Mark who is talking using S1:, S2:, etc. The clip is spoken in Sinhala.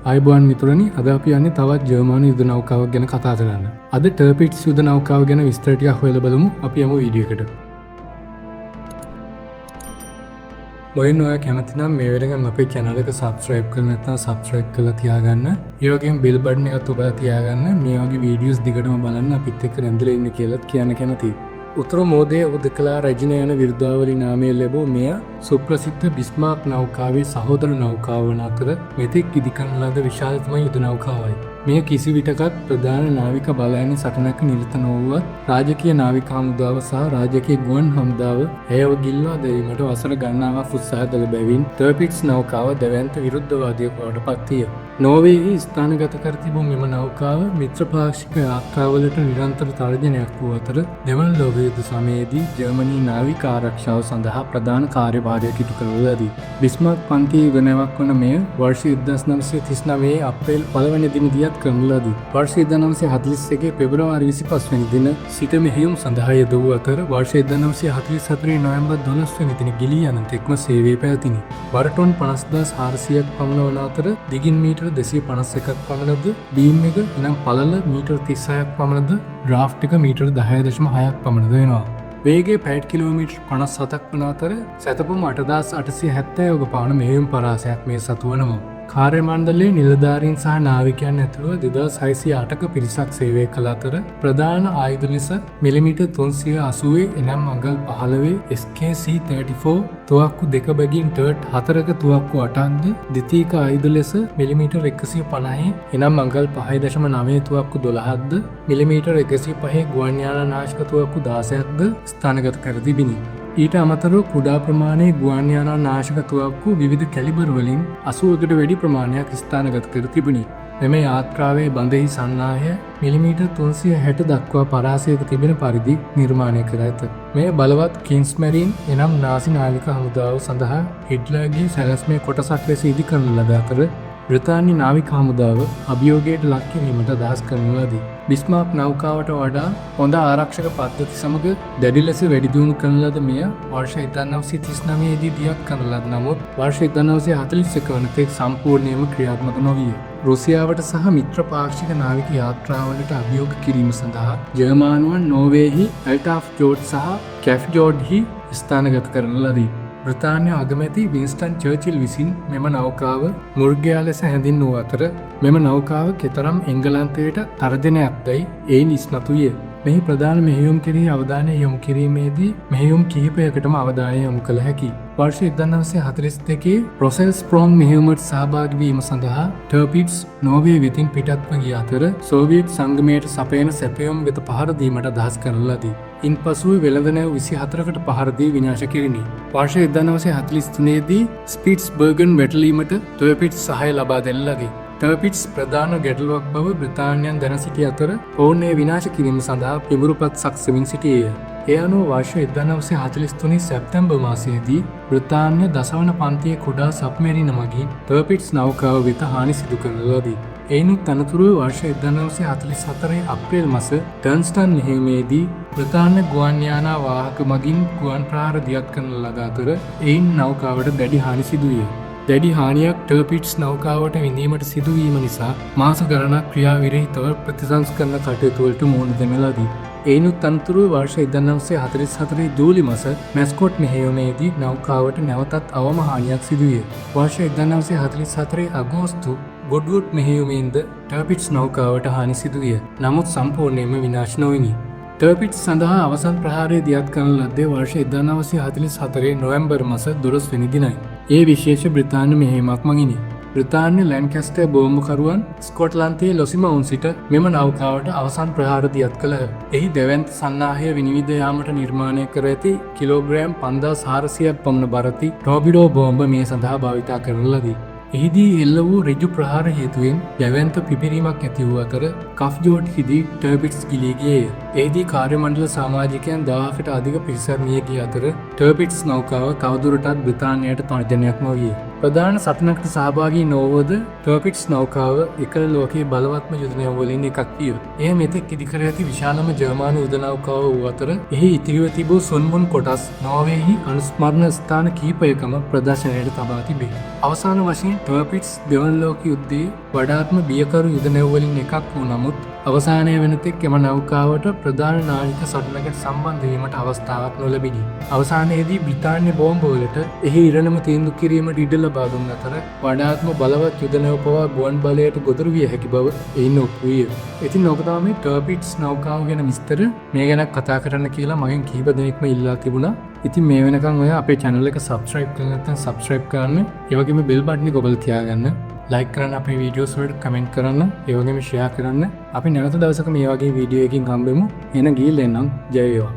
S1: ආයුබෝවන් මිතුරනි, අද අපි යන්නේ තවත් ජර්මානු යුද නෞකාවක් ගැන කතා කරන්න. අද ටර්පිට්ස් යුද නෞකාව ගැන විස්තර ටිකක් හොයලා බලමු. අපි යමු වීඩියෝ එකට. මුලින්ම ඔයා කැමති නම් මේ වෙනකන් අපේ channel එක subscribe කරලා නැත්නම් subscribe කරලා තියාගන්න. ඒ වගේම bell button එකත් ඔබලා තියාගන්න. මේ වගේ වීඩියෝස් දිගටම බලන්න අපිත් එක්ක රැඳිලා ඉන්න කියලාත් කියන්න කැමතියි. උතුරු මෝදයේ උදකලා රැජින යන විරුදාවලි නාමය ලැබූ මෙය සුප්‍රසිද්ධ බිස්මාර්ක් නෞකාවේ සහෝදර නෞකාව වන අතර මෙතෙක් ඉදිකරන ලද විශාලතම යුද නෞකාවයි. මෙය කිසි විටකත් ප්‍රධාන නාවික බලයන සටනක නිරත නොවුවත් රාජකීය නාවික හමුදාව සහ රාජකීය ගුවන් හමුදාව ඇයව ගිල්වා දැමීමට වසර ගණනාවක් උත්සාහ කළ බැවින් ටර්පිට්ස් නෞකාව දැවැන්ත විරුද්ධවාදියෙකු බවට පත්විය. නෝර්වේහි ස්ථානගත කර තිබූ මෙම නෞකාව මිත්‍ර පාක්ෂික යාත්‍රාවලට නිරන්තර තර්ජනයක් වූ අතර දෙවන ලෝක යුද්ධ සමයේදී ජර්මනි නාවික ආරක්ෂාව සඳහා ප්‍රධාන කාර්යභාරයක් ඉටු කරනු ලදී. බිස්මාර්ක් පන්තියේ යුද නැවක් වන මෙය වර්ෂ 1939 අප්‍රේල් පළවෙනි දින දියත් කරනු ලදී. වර්ෂ 1941 පෙබරවාරි 25 වෙනි දින සිට මෙහෙයුම් සඳහා යෙද වූ අතර වර්ෂ 1944 නොවැම්බර් 12 වෙනි දින ගිලී යන තෙක්ම සේවය පැවතිනි. බර ටොන් 50,400ක් පමණ වන අතර දිගින් මීටර 251ක් පමණද, බීම් එක එනම් පළල මීටර 36ක් පමණද, ඩ්‍රාෆ්ට් එක මීටර 10.6ක් පමණද වෙනවා. වේගය පැයට කිලෝමීටර් 57ක් වන අතර සැතපුම් 8870 පමණ මෙහෙයුම් පරාසයක් මේ සතු වනවා. කාර්ය මණ්ඩලයේ නිලධාරීන් සහ නාවිකයන් ඇතුළුව 2608ක පිරිසක් සේවය කළ අතර ප්‍රධාන ආයුධ ලෙස මිලිමීටර් 380 එනම් අඟල් 15 SKC34 තුවක්කු දෙක බැගින් ටර්ට් හතරක තුවක්කු 8ක්ද, ද්විතීක ආයුධ ලෙස මිලිමීටර් 150 එනම් අඟල් 5.9 තුවක්කු 12ක්ද, මිලිමීටර් 105 ගුවන් යානා නාශක තුවක්කු 16ක්ද ස්ථානගත කර තිබිණි. ඊට අමතරව කුඩා ප්‍රමාණයේ ගුවන් යානා නාශක තුවක්කු විවිධ කැලිබර් වලින් 80කට වැඩි ප්‍රමාණයක් ස්ථානගත කර තිබුණි. මෙම යාත්‍රාවේ බඳෙහි සන්නාහය මිලිමීටර් 360 දක්වා පරාසයක තිබෙන පරිදි නිර්මාණය කර ඇත. මෙය බලවත් කින්ස්මැරින් එනම් නාසි නාවික හමුදාව සඳහා හිට්ලර්ගේ සැලැස්මේ කොටසක් ලෙස ඉදි කරන ලද අතර බ්‍රිතාන්‍ය නාවික හමුදාව අභියෝගයට ලක් කිරීමට අදහස් කරන ලදී. බිස්මාර්ක් නෞකාවට වඩා හොඳ ආරක්ෂක පද්ධති සමග දැඩි ලෙස වැඩි දියුණු කරන ලද මෙය වර්ෂ 1939 දී දියත් කරන ලද නමුත් වර්ෂ 1941 වන තෙක් සම්පූර්ණයෙන්ම ක්‍රියාත්මක නොවිය. රුසියාවට සහ මිත්‍ර පාක්ෂික නාවික යාත්‍රාවලට අභියෝග කිරීම සඳහා ජර්මානුවන් නෝර්වේහි ඇල්ටාෆ්ජෝඩ් සහ කැෆ්ජෝඩ්හි ස්ථානගත කරන ලදී. බ්‍රිතාන්‍ය අගමැති වින්ස්ටන් චර්චිල් විසින් මෙම නෞකාව මෘගයා ලෙස හැඳින්වූ අතර මෙම නෞකාව කෙතරම් එංගලන්තයට තර්ජනයක් දැයි එයින් ඉස්මතු විය. මෙහි ප්‍රධාන මෙහෙයුම් කෙරෙහි අවධානය යොමු කිරීමේදී මෙහෙයුම් කිහිපයකටම අවධානය යොමු කළ හැකියි. වර්ෂ 1942 රොසෙල් ස්ප්‍රෝං මෙහෙයුමට සහභාගී වීම සඳහා ටර්පිට්ස් නෝර්වේ වෙතින් පිටත්ව ගිය අතර සෝවියට් සංගමයට සපයන සැපයුම් වෙත පහර දීමට අදහස් කරන ලදී. ඉන්පසුව වෙළඳ නැව් 24කට පහර දී විනාශ කෙරිණි. වර්ෂ 1943 දී ස්පිට්ස්බර්ගන් වැටලීමට ටර්පිට්ස් සහාය ලබා දෙන ලදී. ටර්පිට්ස් ප්‍රධාන ගැටලුවක් බව බ්‍රිතාන්‍යයන් දැන සිටි අතර ඔවුන් එය විනාශ කිරීම සඳහා පිඹුරුපත් සක්සමින් සිටියේය. ඒ අනුව වර්ෂ 1943 සැප්තැම්බර් මාසයේදී බ්‍රිතාන්‍ය දසවන පන්තියේ කුඩා සබ්මැරින මගින් ටර්පිට්ස් නෞකාව වෙත හානි සිදු කරන ලදී. එයිනුත් අනතුරුව වර්ෂ 1944 අප්‍රේල් මස ටර්න්ස්ටන් මෙහෙයුමේදී බ්‍රිතාන්‍ය ගුවන් යානා වාහක මගින් ගුවන් ප්‍රහාර දියත් කරන ලද අතර එයින් නෞකාවට දැඩි හානි සිදුවිය. දැඩි හානියක් ටර්පිට්ස් නෞකාවට විඳීමට සිදුවීම නිසා මාස ගණනක් ක්‍රියා විරහිතව ප්‍රතිසංස්කරණ කටයුතු වලට මුහුණ දෙන ලදී. එයිනුත් අනතුරුව වර්ෂ 1944 ජූලි මස මැස්කොට් මෙහෙයුමේදී නෞකාවට නැවතත් අවම හානියක් සිදුවිය. වර්ෂ 1944 අගෝස්තු ගොඩ්වුඩ් මෙහෙයුමෙන්ද ටර්පිට්ස් නෞකාවට හානි සිදුවිය. නමුත් සම්පූර්ණයෙන්ම විනාශ නොවිනි. ටර්පිට්ස් සඳහා අවසන් ප්‍රහාරය දියත් කරන ලද්දේ වර්ෂ 1944 නොවැම්බර් මස 12 වෙනි දිනයි. ඒ විශේෂ බ්‍රිතාන්‍ය මෙහෙයුමක් මගිනි. බ්‍රිතාන්‍ය ලැන්කැස්ටර් බෝම්බකරුවන් ස්කොට්ලන්තයේ ලොසිමවුන් සිට මෙම නෞකාවට අවසන් ප්‍රහාර දියත් කළහ. එහි දැවැන්ත සන්නාහය විනිවිද යාමට නිර්මාණය කර ඇති කිලෝග්‍රෑම් 5400ක් පමණ බරති ටෝබිඩෝ බෝම්බ මේ සඳහා භාවිතා කරන ලදී. එහිදී එල්ල වූ ඍජු ප්‍රහාර හේතුවෙන් දැවැන්ත පිපිරීමක් ඇති වූ අතර කෆ්ජෝඩ්හිදී ටර්පිට්ස් ගිලී ගියේය. එහිදී කාර්ය මණ්ඩල සමාජිකයන් 1000කට අධික පිරිසක් මිය ගිය අතර ටර්පිට්ස් නෞකාව තවදුරටත් බ්‍රිතාන්‍යයට තර්ජනයක් නොවිය. ප්‍රධාන සටනකට සහභාගී නොවුවද ටර්පිට්ස් නෞකාව එකල ලෝකයේ බලවත්ම යුද නැව් වලින් එකක් විය. එය මෙතෙක් ඉදිකර ඇති විශාලම ජර්මානු යුද නෞකාව වූ අතර, එහි ඉතිරිව තිබූ සුන්බුන් කොටස් නෝර්වේහි අනුස්මරණ ස්ථාන කිහිපයකම ප්‍රදර්ශනයට තබා තිබේ. අවසාන වශයෙන් ටර්පිට්ස් දෙවන ලෝක යුද්ධයේ වඩාත්ම බියකරු යුද නැව් වලින් එකක් වූ නමුත්, අවසානය වෙනතෙක් එම නෞකාවට ප්‍රධාන නායක සටනකට සම්බන්ධ වීමට අවස්ථාවක් නොලැබිණි. අවසානයේදී බ්‍රිතාන්‍ය බෝම්බවලට එහි ඉරණම තීන්දුව කිරීමට ඉඩ ලබා දුන් අතර, වඩාත්ම බලවත් යුද නැව් පවා ගුවන් බලයට ගොදුරු විය හැකි බව එයින් ඔප්පු විය. ඉතින් ඔක තමයි මේ ටර්පිට්ස් නෞකාව ගැන විස්තර. මේ ගැන කතා කරන්න කියලා මගෙන් කිහිප දෙනෙක්ම ඉල්ලා තිබුණා. ඉතින් මේ වෙනකන් ඔයා අපේ channel එක subscribe කරලා නැත්නම් subscribe කරන්න. ඒ වගේම බෙල් බටන් එක ඔබලා තියාගන්න. ලයික් කරන්න අපේ වීඩියෝස් වලට, කමෙන්ට් කරන්න, ඒ වගේම ෂෙයා කරන්න. අපි නැවත දවසක මේ වගේ වීඩියෝ එකකින් හම්බෙමු. එහෙනම් ගිහිල්ලා එන්නම්. ජය වේවා.